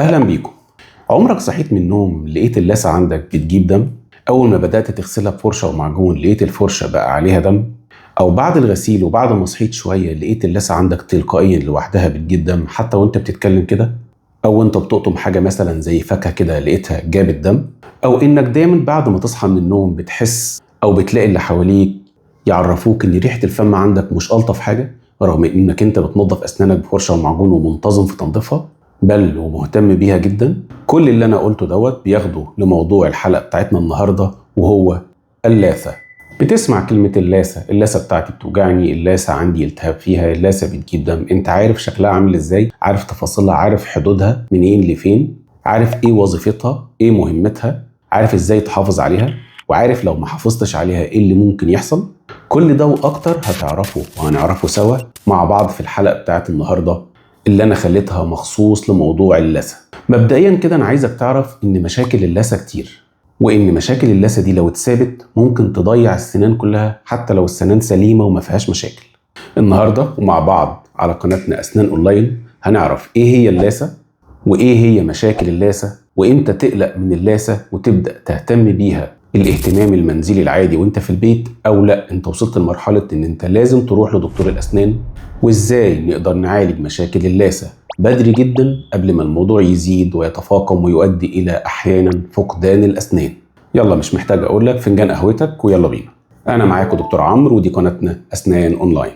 اهلا بيكم. عمرك صحيت من النوم لقيت اللثة عندك بتجيب دم؟ اول ما بدات تغسلها بفرشه ومعجون لقيت الفرشة بقى عليها دم؟ او بعد الغسيل وبعد ما صحيت شوية لقيت اللثة عندك تلقائيا لوحدها بتجيب دم حتى وانت بتتكلم كده؟ او انت بتقطم حاجة مثلا زي فاكهة كده لقيتها جابت دم؟ او انك دايما بعد ما تصحى من النوم بتحس او بتلاقي اللي حواليك يعرفوك ان ريحه الفم عندك مش الطف حاجة، رغم انك انت بتنظف اسنانك بفرشه ومعجون ومنتظم في تنظيفها بل ومهتم بيها جدا. كل اللي انا قلته دوت بياخده لموضوع الحلقة بتاعتنا النهارده، وهو اللثة. بتسمع كلمة اللثة، اللثة بتاعتي بتوجعني، اللثة عندي التهاب فيها، اللثة بتجيب دم. انت عارف شكلها عامل ازاي؟ عارف تفاصيلها؟ عارف حدودها منين لفين؟ عارف ايه وظيفتها؟ ايه مهمتها؟ عارف ازاي تحافظ عليها؟ وعارف لو ما حافظتش عليها ايه اللي ممكن يحصل؟ كل ده واكتر هتعرفه وهنعرفه سوا مع بعض في الحلقة بتاعت النهارده اللي انا خليتها مخصوص لموضوع اللثة. مبدئيا كده انا عايزك تعرف ان مشاكل اللثة كتير، وان مشاكل اللثة دي لو اتسابت ممكن تضيع السنان كلها حتى لو السنان سليمة وما فيهاش مشاكل. النهارده ومع بعض على قناتنا اسنان اونلاين هنعرف ايه هي اللثة، وايه هي مشاكل اللثة، وامتى تقلق من اللثة وتبدا تهتم بيها الاهتمام المنزلي العادي وانت في البيت، او لا انت وصلت لمرحلة ان انت لازم تروح لدكتور الاسنان، وازاي نقدر نعالج مشاكل اللثة بدري جدا قبل ما الموضوع يزيد ويتفاقم ويؤدي الى احيانا فقدان الاسنان. يلا مش محتاج اقول لك، فنجان قهوتك ويلا بينا. انا معاكم دكتور عمرو ودي قناتنا اسنان اونلاين.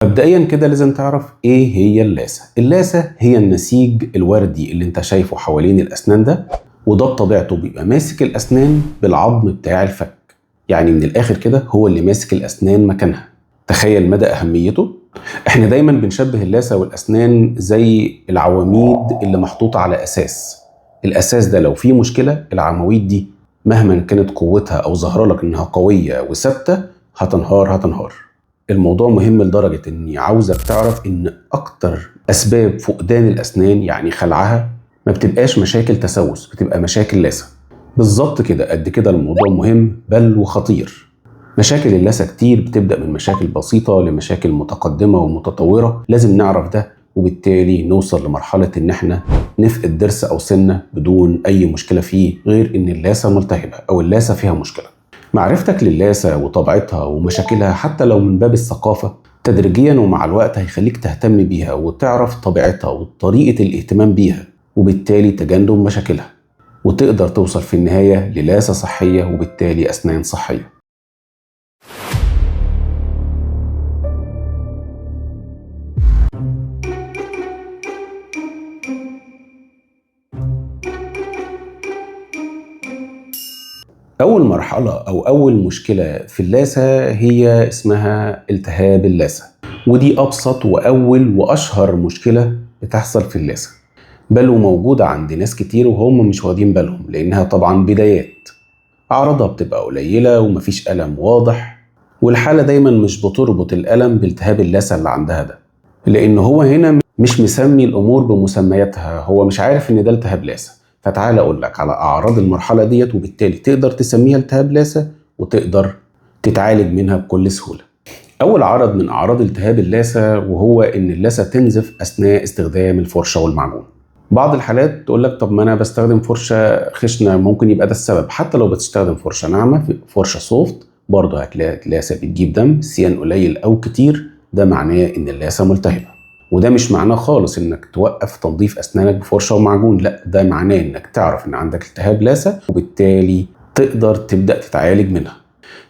مبدئيا كده لازم تعرف ايه هي اللثة. اللثة هي النسيج الوردي اللي انت شايفه حوالين الاسنان ده، وده بطبيعته بيبقى ماسك الاسنان بالعظم بتاع الفك، يعني من الاخر كده هو اللي ماسك الاسنان مكانها. تخيل مدى اهميته. احنا دايما بنشبه اللثة والاسنان زي العواميد اللي محطوطة على اساس. الاساس ده لو فيه مشكلة العواميد دي مهما كانت قوتها او ظاهره لك انها قوية وثابتة هتنهار. الموضوع مهم لدرجة اني عاوزك تعرف ان اكتر اسباب فقدان الاسنان يعني خلعها ما بتبقاش مشاكل تسوس، بتبقى مشاكل لثة. بالظبط كده، قد كده الموضوع مهم بل وخطير. مشاكل اللثة كتير بتبدأ من مشاكل بسيطة لمشاكل متقدمة ومتطورة، لازم نعرف ده وبالتالي نوصل لمرحلة ان احنا نفقد ضرس او سنة بدون اي مشكلة فيه غير ان اللثة ملتهبة او اللثة فيها مشكلة. معرفتك للثة وطبيعتها ومشاكلها حتى لو من باب الثقافة تدريجيا ومع الوقت هيخليك تهتم بيها وتعرف طبيعتها وطريقة الاهتمام بيها، وبالتالي تجنب مشاكلها، وتقدر توصل في النهاية للثة صحية وبالتالي أسنان صحية. أول مرحلة أو أول مشكلة في اللثة هي اسمها التهاب اللثة، ودي أبسط وأول وأشهر مشكلة بتحصل في اللثة، بل وموجودة عند ناس كتير وهم مش واخدين بالهم، لأنها طبعا بدايات. أعراضها بتبقى قليلة ومفيش ألم واضح، والحالة دايما مش بتربط الألم بالتهاب اللثة اللي عندها ده، لأن هو هنا مش مسمي الأمور بمسمياتها، هو مش عارف إن ده التهاب لثة. فتعال اقول لك على اعراض المرحلة ديت وبالتالي تقدر تسميها التهاب لثة وتقدر تتعالج منها بكل سهولة. اول عرض من اعراض التهاب اللثة وهو ان اللثة تنزف اثناء استخدام الفرشة والمعجون. بعض الحالات تقول لك طب ما انا بستخدم فرشه خشنه، ممكن يبقى ده السبب. حتى لو بتستخدم فرشه ناعمة، فرشه soft، برضه هتلاقي اللثة بتجيب دم سيان قليل او كتير، ده معناه ان اللثة ملتهبه. وده مش معناه خالص انك توقف تنظيف اسنانك بفرشه ومعجون، لا ده معناه انك تعرف ان عندك التهاب لثه وبالتالي تقدر تبدا تتعالج منها.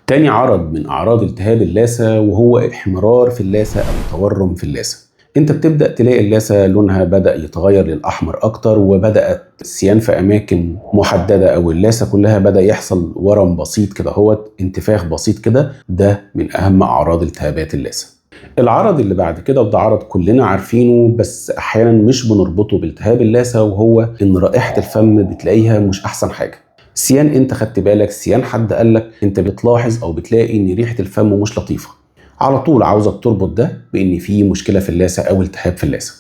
تاني عرض من اعراض التهاب اللثة وهو احمرار في اللثة او تورم في اللثة. انت بتبدا تلاقي اللثة لونها بدا يتغير للاحمر اكتر، وبدات السيان في اماكن محددة او اللثة كلها بدا يحصل ورم بسيط كده اهوت، انتفاخ بسيط كده. ده من اهم اعراض التهابات اللثة. العرض اللي بعد كده وده عرض كلنا عارفينه بس احيانا مش بنربطه بالتهاب اللثة، وهو ان رائحة الفم بتلاقيها مش احسن حاجة. سيان انت خدت بالك، سيان حد قالك، انت بتلاحظ او بتلاقي ان ريحه الفم مش لطيفة. على طول عاوزك تربط ده بان في مشكلة في اللثة او التهاب في اللثة.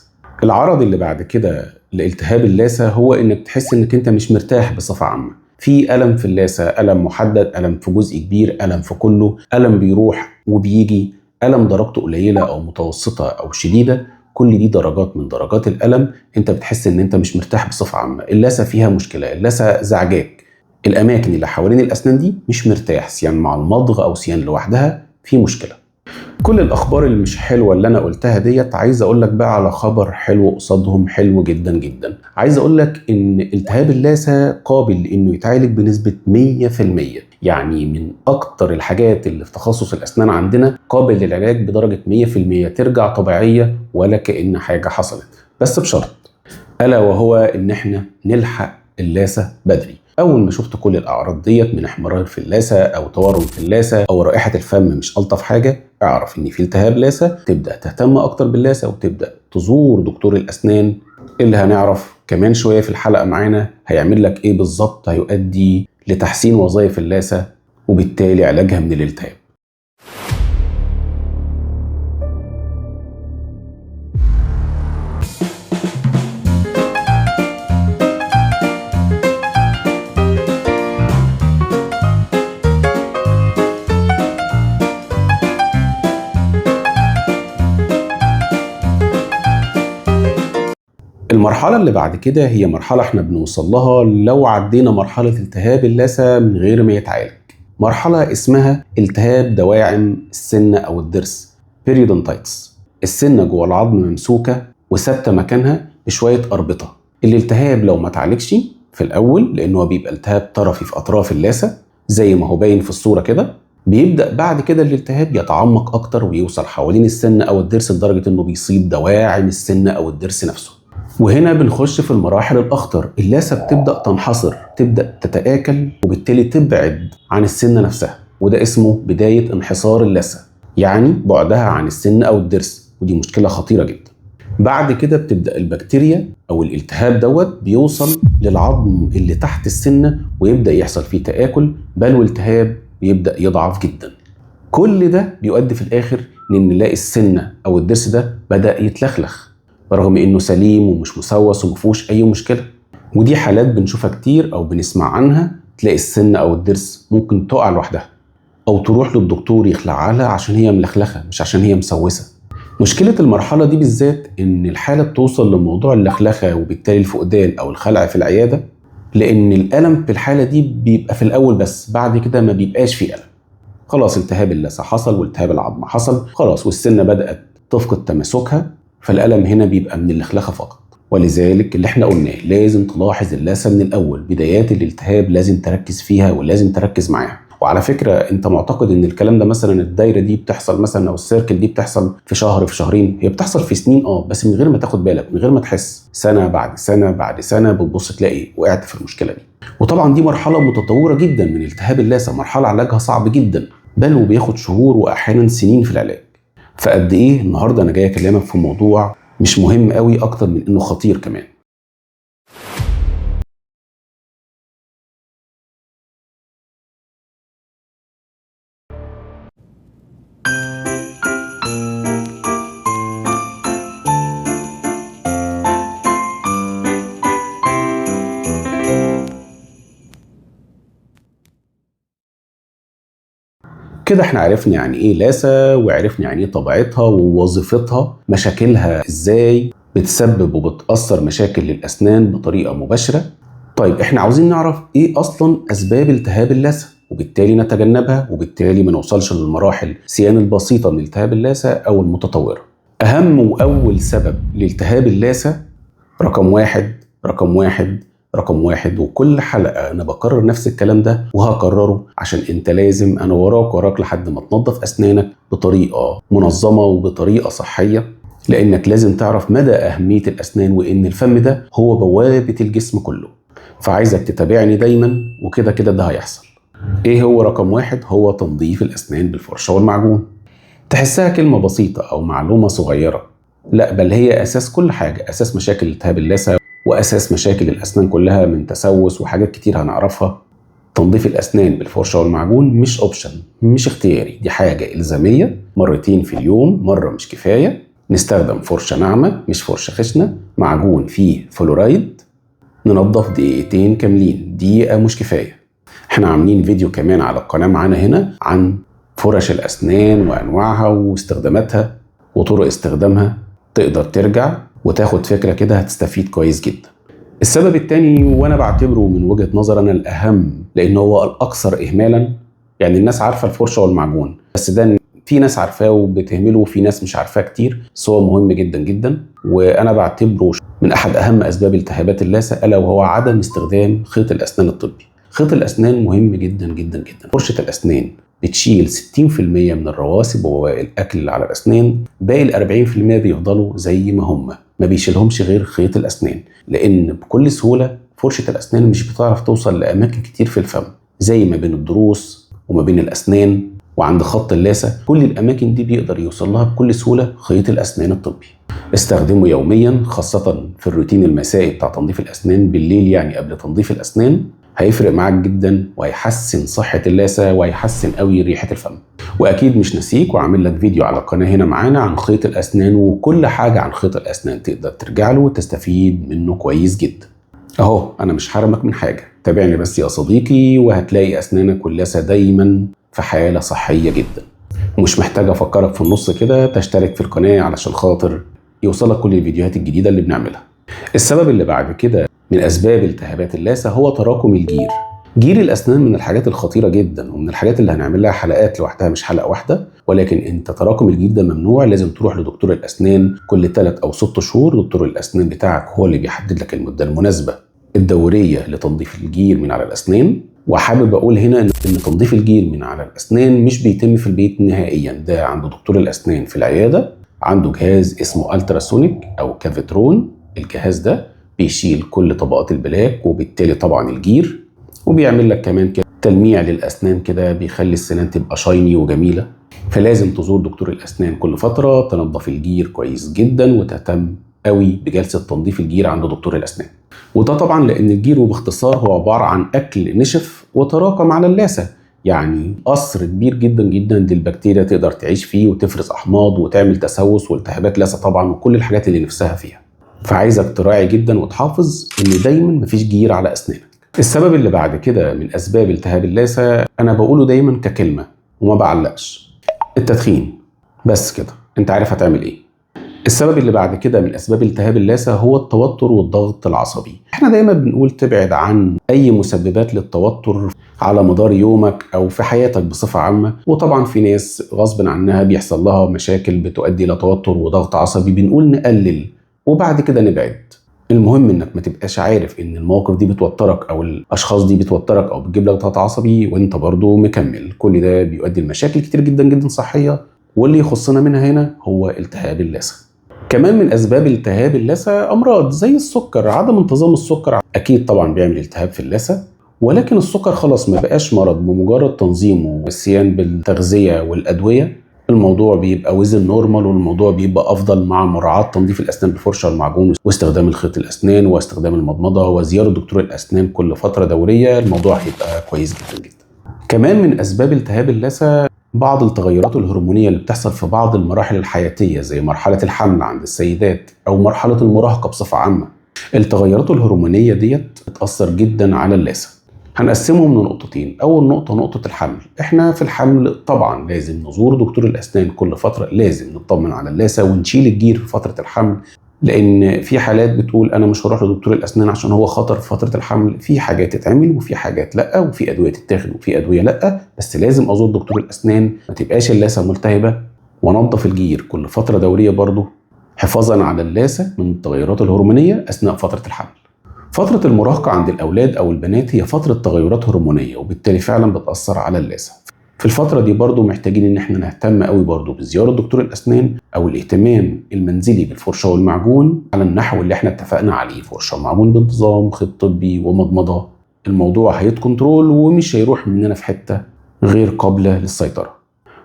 العرض اللي بعد كده لالتهاب اللثة هو انك تحس انك انت مش مرتاح بصفة عامة، في الم في اللثة، الم محدد، الم في جزء كبير، الم في كله، الم بيروح وبيجي، الم درجته قليله او متوسطه او شديدة. كل دي درجات من درجات الالم، انت بتحس ان انت مش مرتاح بصفة عامة، اللثة فيها مشكلة، اللثة زعجاك، الاماكن اللي حوالين الاسنان دي مش مرتاح، سيان مع المضغ او سيان لوحدها في مشكلة. كل الاخبار اللي مش حلوة اللي انا قلتها ديت، عايز اقول لك بقى على خبر حلو قصادهم، حلو جدا جدا. عايز اقول لك ان التهاب اللثة قابل لانه يتعالج بنسبة 100%، يعني من اكتر الحاجات اللي في تخصص الاسنان عندنا قابل للعلاج بدرجة 100%، ترجع طبيعية ولا كأن حاجة حصلت، بس بشرط، الا وهو ان احنا نلحق اللثة بدري. اول ما شفت كل الاعراض ديت من احمرار في اللثة او تورم في اللثة او رائحة الفم مش الطف حاجة، اعرف ان في التهاب لثه، تبدا تهتم اكتر باللثه وتبدا تزور دكتور الاسنان اللي هنعرف كمان شوية في الحلقة معانا هيعمل لك ايه بالظبط، هيؤدي لتحسين وظائف اللثة وبالتالي علاجها من الالتهاب. المرحلة اللي بعد كده هي مرحلة احنا بنوصل لها لو عدينا مرحلة التهاب اللثة من غير ما يتعالج، مرحلة اسمها التهاب دواعم السنة أو الضرس، periodontitis. السنة جوه العظم ممسوكة وثابتة مكانها بشوية أربطة. الالتهاب لو ما اتعالجش في الأول، لأنه هو بيبقى التهاب طرفي في أطراف اللثة زي ما هو باين في الصورة كده، بيبدأ بعد كده الالتهاب يتعمق أكتر ويوصل حوالين السنة أو الضرس لدرجة إنه بيصيب دواعم السنة أو الضرس نفسه. وهنا بنخش في المراحل الأخطر، اللثة بتبدأ تنحصر، تبدأ تتآكل وبالتالي تبعد عن السنة نفسها، وده اسمه بداية انحصار اللثة، يعني بعدها عن السن أو الضرس، ودي مشكلة خطيرة جدا. بعد كده بتبدأ البكتيريا أو الالتهاب دوت بيوصل للعظم اللي تحت السنة ويبدأ يحصل فيه تآكل، بل والتهاب بيبدأ يضعف جدا. كل ده بيؤدي في الآخر إن نلاقي السنة أو الضرس ده بدأ يتلخلخ رغم انه سليم ومش مسوس ومفيهوش اي مشكلة. ودي حالات بنشوفها كتير او بنسمع عنها، تلاقي السن او الضرس ممكن تقع لوحدها او تروح للدكتور يخلعها لها عشان هي ملخلخه مش عشان هي مسوسه. مشكلة المرحلة دي بالذات ان الحالة بتوصل لموضوع اللخلخه وبالتالي الفقدان او الخلع في العيادة، لان الالم في الحالة دي بيبقى في الاول بس، بعد كده ما بيبقاش فيه الم. خلاص التهاب اللثة حصل والتهاب العظم حصل خلاص، والسنة بدات تفقد تماسكها، فالألم هنا بيبقى من اللخلخة فقط. ولذلك اللي احنا قلناه لازم تلاحظ اللثة من الأول، بدايات الالتهاب لازم تركز فيها ولازم تركز معاها. وعلى فكرة انت معتقد ان الكلام ده مثلا الدايرة دي بتحصل مثلا او السيركل دي بتحصل في شهر في شهرين، هي بتحصل في سنين بس من غير ما تاخد بالك، من غير ما تحس، سنة بعد سنة بعد سنة بتبص تلاقي وقعت في المشكلة دي. وطبعا دي مرحلة متطورة جدا من التهاب اللثة، مرحلة علاجها صعب جدا، بل وبياخد شهور واحيانا سنين في العلاج. فقد ايه النهارده انا جاي اكلمك في موضوع مش مهم قوي اكتر من انه خطير كمان. كده احنا عرفنا يعني ايه لثة، وعرفنا يعني ايه طبيعتها ووظيفتها، مشاكلها ازاي بتسبب وبتأثر مشاكل للأسنان بطريقة مباشرة. طيب احنا عاوزين نعرف ايه اصلا اسباب التهاب اللثة، وبالتالي نتجنبها، وبالتالي ما نوصلش للمراحل سيان البسيطة من التهاب اللثة او المتطورة. اهم واول سبب لالتهاب اللثة رقم واحد رقم واحد رقم واحد، وكل حلقة أنا بكرر نفس الكلام ده وهكرره عشان أنت لازم، أنا وراك وراك لحد ما تنظف أسنانك بطريقة منظمة وبطريقة صحية، لأنك لازم تعرف مدى أهمية الأسنان وإن الفم ده هو بوابة الجسم كله. فعايزك تتابعني دايما، وكده كده ده هيحصل. إيه هو رقم واحد؟ هو تنظيف الأسنان بالفرشة والمعجون. تحسها كلمة بسيطة أو معلومة صغيرة، لا بل هي أساس كل حاجة، أساس مشاكل التهاب اللثة وأساس مشاكل الأسنان كلها من تسوس وحاجات كتير هنعرفها. تنظيف الأسنان بالفرشة والمعجون مش أوبشن، مش اختياري، دي حاجة إلزامية. مرتين في اليوم، مرة مش كفاية. نستخدم فرشة ناعمة مش فرشة خشنة، معجون فيه فلورايد، ننظف دقيقتين كاملين، دقيقة مش كفاية. احنا عاملين فيديو كمان على القناة معانا هنا عن فرش الأسنان وأنواعها واستخداماتها وطرق استخدامها، تقدر ترجع وتاخد فكرة كده، هتستفيد كويس جدا. السبب التاني، وانا بعتبره من وجهة نظر انا الاهم لان هو الاكثر اهمالا، يعني الناس عارفة الفرشة والمعجون، بس ده في ناس عارفاه وبتهمله وفي ناس مش عارفاه كتير، بس هو مهم جدا جدا، وانا بعتبره من احد اهم اسباب التهابات اللثة، الا وهو عدم استخدام خيط الاسنان الطبي. خيط الاسنان مهم جدا جدا جدا. فرشة الاسنان بتشيل 60% من الرواسب وبواقي الاكل اللي على الاسنان، باقي ال 40% بيفضلوا زي ما هم، ما بيشيلهمش غير خيط الاسنان، لان بكل سهولة فرشه الاسنان مش بتعرف توصل لاماكن كتير في الفم، زي ما بين الضروس وما بين الاسنان وعند خط اللثة، كل الاماكن دي بيقدر يوصل لها بكل سهولة خيط الاسنان الطبي. استخدمه يوميا، خاصة في الروتين المسائي بتاع تنظيف الاسنان بالليل، يعني قبل تنظيف الاسنان، هيفرق معاك جدا وهيحسن صحة اللثة وهيحسن قوي ريحة الفم. واكيد مش نسيك، وعامل لك فيديو على القناة هنا معانا عن خيط الاسنان وكل حاجة عن خيط الاسنان، تقدر ترجع له وتستفيد منه كويس جدا. اهو انا مش حرمك من حاجة، تابعني بس يا صديقي وهتلاقي اسنانك واللثة دايما في حالة صحية جدا. ومش محتاج افكرك في النص كده تشترك في القناة علشان خاطر يوصلك كل الفيديوهات الجديدة اللي بنعملها. السبب اللي بعد كده من أسباب التهابات اللثة هو تراكم الجير. جير الأسنان من الحاجات الخطيرة جدا، ومن الحاجات اللي هنعمل لها حلقات لوحدها مش حلقة واحدة، ولكن انت تراكم الجير ده ممنوع، لازم تروح لدكتور الأسنان كل 3 أو 6 شهور. دكتور الأسنان بتاعك هو اللي بيحدد لك المدة المناسبة الدورية لتنظيف الجير من على الأسنان. وحابب أقول هنا إن تنظيف الجير من على الأسنان مش بيتم في البيت نهائيا، ده عند دكتور الأسنان في العيادة، عنده جهاز اسمه ultrasonic أو Cavitron. الجهاز ده بيشيل كل طبقات ال plaque وبالتالي طبعا الجير، وبيعمل لك كمان كده تلميع للأسنان كده، بيخلي السنان تبقى shiny وجميلة. فلازم تزور دكتور الأسنان كل فترة، تنظف الجير كويس جدا وتهتم قوي بجلسة تنظيف الجير عند دكتور الأسنان. وده طبعا لأن الجير وباختصار هو عبارة عن أكل نشف وتراكم على اللثة، يعني قصر كبير جدا جدا للبكتيريا تقدر تعيش فيه وتفرز أحماض وتعمل تسوس والتهابات لثة طبعا وكل الحاجات اللي نفسها فيها. فعايزك تراعي جدا وتحافظ ان دايما مفيش جير على اسنانك. السبب اللي بعد كده من اسباب التهاب اللثة انا بقوله دايما ككلمة وما بعلقش، التدخين. بس كده انت عارف هتعمل ايه. السبب اللي بعد كده من اسباب التهاب اللثة هو التوتر والضغط العصبي. احنا دايما بنقول تبعد عن اي مسببات للتوتر على مدار يومك او في حياتك بصفة عامة، وطبعا في ناس غصب عنها بيحصل لها مشاكل بتؤدي الى توتر وضغط عصبي، بنقول نقلل وبعد كده نبعد. المهم انك ما تبقاش عارف ان المواقف دي بتوترك او الاشخاص دي بتوترك او بتجيب لك ضغط عصبي وانت برضو مكمل. كل ده بيؤدي لمشاكل كتير جدا جدا صحية، واللي يخصنا منها هنا هو التهاب اللثة. كمان من اسباب التهاب اللثة امراض زي السكر، عدم انتظام السكر اكيد طبعا بيعمل التهاب في اللثة، ولكن السكر خلاص ما بقاش مرض، بمجرد تنظيمه والصيام بالتغذية والادوية الموضوع بيبقى within normal، والموضوع بيبقى افضل مع مراعاة تنظيف الاسنان بالفرشه والمعجون واستخدام الخيط الاسنان واستخدام المضمضة وزيارة دكتور الاسنان كل فترة دورية، الموضوع هيبقى كويس جدا جدا. كمان من اسباب التهاب اللثة بعض التغيرات الهرمونيه اللي بتحصل في بعض المراحل الحياتية زي مرحلة الحمل عند السيدات او مرحلة المراهقة بصفة عامة. التغيرات الهرمونيه ديت بتاثر جدا على اللثة. هنقسمهم لنقطتين، اول نقطة نقطة الحمل. احنا في الحمل طبعا لازم نزور دكتور الاسنان كل فترة، لازم نطمن على اللثة ونشيل الجير في فترة الحمل، لان في حالات بتقول انا مش هروح لدكتور الاسنان عشان هو خطر في فترة الحمل. في حاجات تتعمل وفي حاجات لا، وفي ادوية تتاخد وفي ادوية لا، بس لازم ازور دكتور الاسنان، ما تبقاش اللثة ملتهبه، وانضف الجير كل فترة دورية برضه حفاظا على اللثة من التغيرات الهرمونيه اثناء فترة الحمل. فترة المراهقة عند الأولاد أو البنات هي فترة تغيرات هرمونية، وبالتالي فعلا بتأثر على اللثة. في الفترة دي برضو محتاجين إن احنا نهتم قوي برضو بزيارة دكتور الأسنان أو الاهتمام المنزلي بالفرشة والمعجون على النحو اللي احنا اتفقنا عليه، فرشة ومعجون بانتظام، خيط طبي ومضمضة. الموضوع هيت control ومش هيروح مننا في حتة غير قابلة للسيطرة.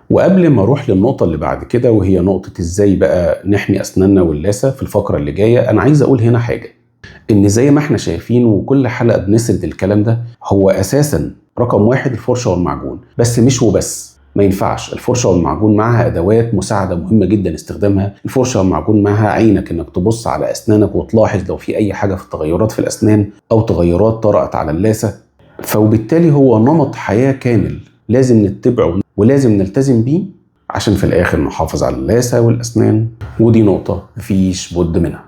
وقبل ما اروح للنقطة اللي بعد كده وهي نقطة ازاي بقى نحمي أسناننا واللثة في الفقرة اللي جاية، أنا عايز أقول هنا حاجة، ان زي ما احنا شايفين وكل حلقة بنسرد الكلام ده، هو اساسا رقم واحد الفرشة والمعجون، بس مش وبس. ما ينفعش. الفرشة والمعجون معها ادوات مساعدة مهمة جدا استخدامها. الفرشة والمعجون معها عينك انك تبص على اسنانك وتلاحظ لو في اي حاجة في التغيرات في الاسنان او تغيرات طرأت على اللثة. فوبالتالي هو نمط حياة كامل لازم نتبعه ولازم نلتزم بيه عشان في الاخر نحافظ على اللثة والاسنان، ودي نقطة مفيش بد منها.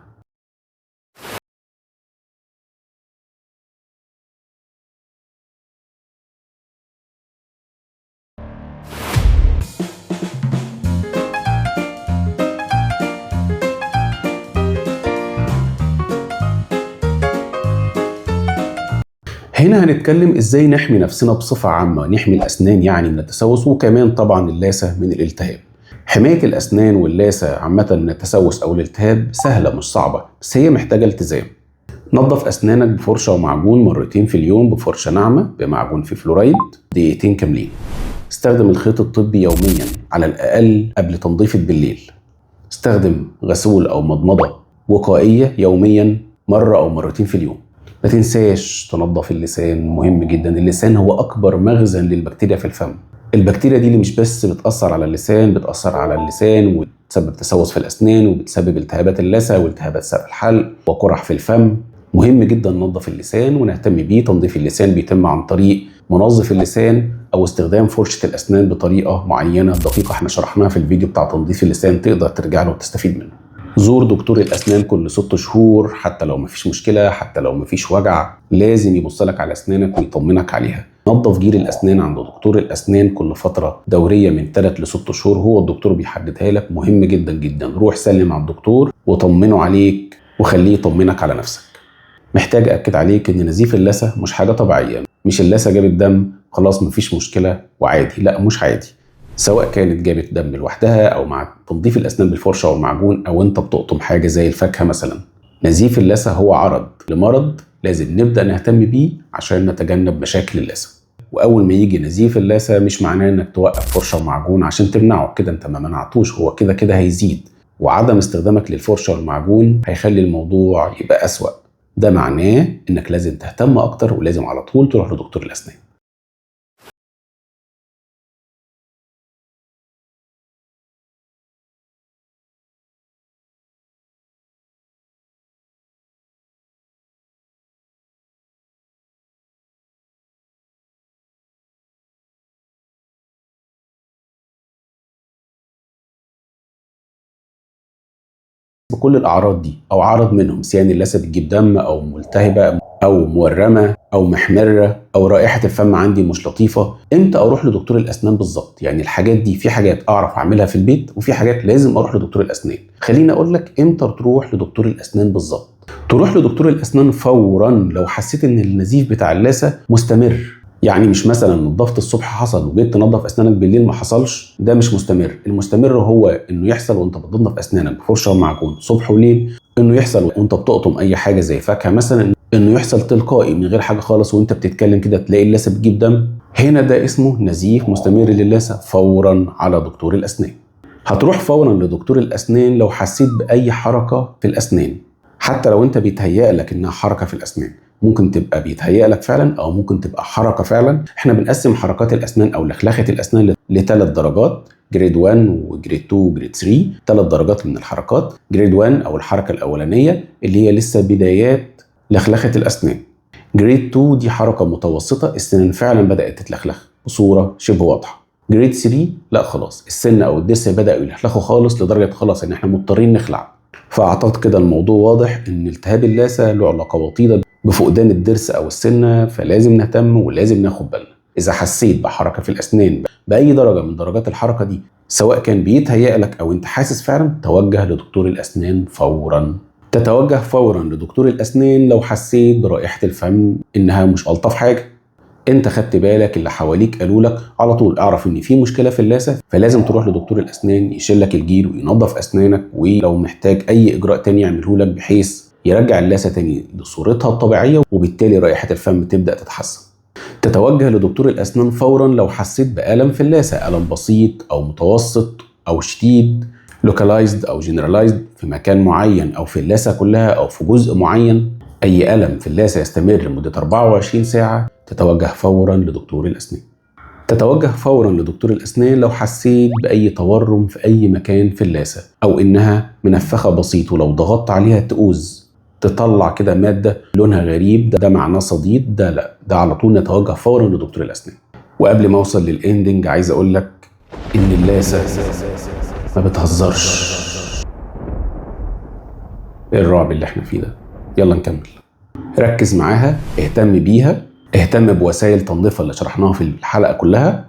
هنا هنتكلم ازاي نحمي نفسنا بصفة عامة، نحمي الأسنان يعني من التسوس، وكمان طبعا اللثة من الالتهاب. حماية الأسنان واللثة عامة من التسوس أو الالتهاب سهلة مش صعبة، بس هي محتاجة التزام. نظف أسنانك بفرشة ومعجون مرتين في اليوم، بفرشة ناعمة بمعجون في فلورايد دقيقتين كاملين. استخدم الخيط الطبي يوميا على الأقل قبل تنظيفه بالليل. استخدم غسول أو مضمضة وقائية يوميا مرة أو مرتين في اليوم. ما تنساش تنظف اللسان، مهم جدا. اللسان هو أكبر مخزن للبكتيريا في الفم. البكتيريا دي اللي مش بس بتأثر على اللسان، بتأثر على اللسان وتسبب تسوس في الأسنان، وبتسبب التهابات اللثة والتهابات سقف الحلق وقرح في الفم. مهم جدا ننظف اللسان ونهتم بيه. تنظيف اللسان بيتم عن طريق منظف اللسان أو استخدام فرشة الأسنان بطريقة معينة دقيقة احنا شرحناها في الفيديو بتاع تنظيف اللسان، تقدر ترجع له وتستفيد منه. زور دكتور الأسنان كل 6 شهور، حتى لو مفيش مشكلة، حتى لو مفيش وجع، لازم يبص لك على أسنانك ويطمنك عليها. نظف جير الأسنان عند دكتور الأسنان كل فترة دورية من 3 ل 6 شهور، هو الدكتور بيحددها لك. مهم جدا جدا. روح سلم على الدكتور وطمنه عليك وخليه يطمنك على نفسك. محتاج أكد عليك إن نزيف اللثة مش حاجة طبيعية، مش اللثة جابت دم خلاص مفيش مشكلة وعادي، لا مش عادي. سواء كانت جابت دم لوحدها او مع تنظيف الاسنان بالفرشه والمعجون او انت بتقطم حاجة زي الفاكهة مثلا. نزيف اللثة هو عرض لمرض لازم نبدا نهتم بيه عشان نتجنب مشاكل اللثة. واول ما يجي نزيف اللثة مش معناه انك توقف فرشه ومعجون عشان تمنعه، كده انت ما منعتوش، هو كده كده هيزيد، وعدم استخدامك للفرشه والمعجون هيخلي الموضوع يبقى اسوأ. ده معناه انك لازم تهتم اكتر ولازم على طول تروح لدكتور الاسنان. بكل الأعراض دي أو عرض منهم، سيان اللثة بتجيب دم أو ملتهبة أو مورمة أو محمرة أو رائحة الفم عندي مش لطيفة، إمتى أروح لدكتور الأسنان بالظبط؟ يعني الحاجات دي في حاجات أعرف أعملها في البيت وفي حاجات لازم أروح لدكتور الأسنان. خليني أقول لك إمتى تروح لدكتور الأسنان بالظبط. تروح لدكتور الأسنان فورا لو حسيت إن النزيف بتاع اللثة مستمر. يعني مش مثلا نظفت الصبح حصل وجيت تنظف اسنانك بالليل ما حصلش، ده مش مستمر. المستمر هو انه يحصل وانت بتنظف اسنانك بفرشه ومعجون صبح وليل، انه يحصل وانت بتقطم اي حاجة زي فاكهة مثلا، انه يحصل تلقائي من غير حاجة خالص وانت بتتكلم كده تلاقي اللثة بتجيب دم. هنا ده اسمه نزيف مستمر للثه، فورا على دكتور الاسنان. هتروح فورا لدكتور الاسنان لو حسيت باي حركة في الاسنان، حتى لو انت بيتهيأ لك انها حركة في الاسنان. ممكن تبقى بيتهيأ لك فعلا او ممكن تبقى حركة فعلا. احنا بنقسم حركات الاسنان او لخلخه الاسنان لثلاث درجات، grade 1 و grade 2 و grade 3، 3 درجات من الحركات. grade 1 او الحركة الاولانية اللي هي لسه بدايات لخلخه الاسنان. grade 2 دي حركة متوسطه، السنان فعلا بدات تتلخلخ بصورة شبه واضحة. grade 3 لا خلاص السن او الضرس بداوا يلخلخوا خالص لدرجة خلاص ان احنا مضطرين نخلع. فاعتقد كده الموضوع واضح ان التهاب اللثة له علاقة وطيدة بفقدان الضرس او السنة، فلازم نهتم ولازم ناخد بالنا. اذا حسيت بحركة في الاسنان باي درجه من درجات الحركة دي، سواء كان بيتهيأ لك او انت حاسس فعلا، توجه لدكتور الاسنان فورا. تتوجه فورا لدكتور الاسنان لو حسيت برائحه الفم انها مش الطف حاجة، انت خدت بالك، اللي حواليك قالوا لك، على طول اعرف ان في مشكلة في اللثة، فلازم تروح لدكتور الاسنان يشيل لك الجير وينظف اسنانك، ولو محتاج اي اجراء تاني يعمله لك بحيث يرجع اللثة تاني لصورتها الطبيعية، وبالتالي رائحة الفم تبدا تتحسن. تتوجه لدكتور الاسنان فورا لو حسيت بالم في اللثة، الم بسيط او متوسط او شديد، localized او generalized، في مكان معين او في اللثة كلها او في جزء معين. اي الم في اللثة يستمر لمدة 24 ساعة تتوجه فورا لدكتور الاسنان. تتوجه فورا لدكتور الأسنان لو حسيت بأي تورم في أي مكان في اللثة، أو إنها منفخة بسيط ولو ضغطت عليها تؤوز، تطلع كده مادة لونها غريب، ده معناه صديد، ده لا، ده على طول نتوجه فورا لدكتور الأسنان. وقبل ما أوصل لل ending عايز أقول لك إن اللثة ما بتهزرش. إيه الرعب اللي احنا فيه ده؟ يلا نكمل. ركز معاها، اهتم بيها، اهتم بوسائل تنظيفها اللي شرحناها في الحلقة كلها.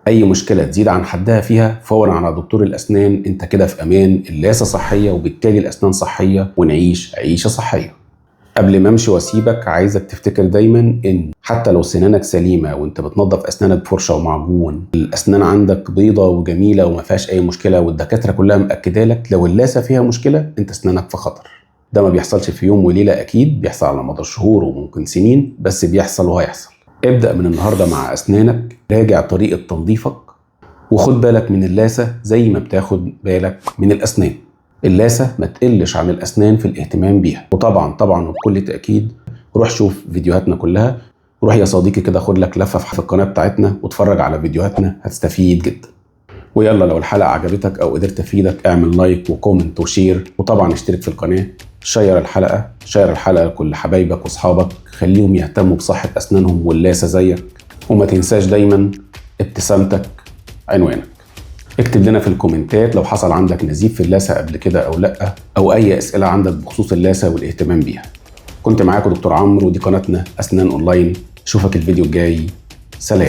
أي مشكلة تزيد عن حدها فيها فورا على دكتور الأسنان، انت كده في أمان. اللثة صحية وبالتالي الأسنان صحية، ونعيش عيشة صحية. قبل ما امشي واسيبك عايزك تفتكر دايما ان حتى لو سنانك سليمة وانت بتنظف اسنانك بفرشه ومعجون، الاسنان عندك بيضة وجميلة وما فيهاش اي مشكلة والدكاتره كلها مأكده لك، لو اللثة فيها مشكلة انت اسنانك في خطر. ده ما بيحصلش في يوم وليلة، اكيد بيحصل على مدار شهور وممكن سنين، بس بيحصل وهيحصل. ابدأ من النهارده مع اسنانك، راجع طريقه تنظيفك، وخد بالك من اللثة زي ما بتاخد بالك من الاسنان. اللثة ما تقلش عن الاسنان في الاهتمام بيها. وطبعا طبعا وبكل تاكيد روح شوف فيديوهاتنا كلها، روح يا صديقي كده خد لك لفه في القناة بتاعتنا واتفرج على فيديوهاتنا، هتستفيد جدا. ويلا لو الحلقة عجبتك او قدرت افيدك اعمل like و comment و share، وطبعا اشترك في القناة، share الحلقة، share الحلقة لكل حبايبك واصحابك، خليهم يهتموا بصحة اسنانهم واللثه زيك. وما تنساش دايما ابتسامتك عنوانك. اكتب لنا في الكومنتات لو حصل عندك نزيف في اللثة قبل كده او لا، او اي اسئلة عندك بخصوص اللثة والاهتمام بيها. كنت معاكم دكتور عمرو، ودي قناتنا اسنان اونلاين. اشوفك الفيديو الجاي. سلام.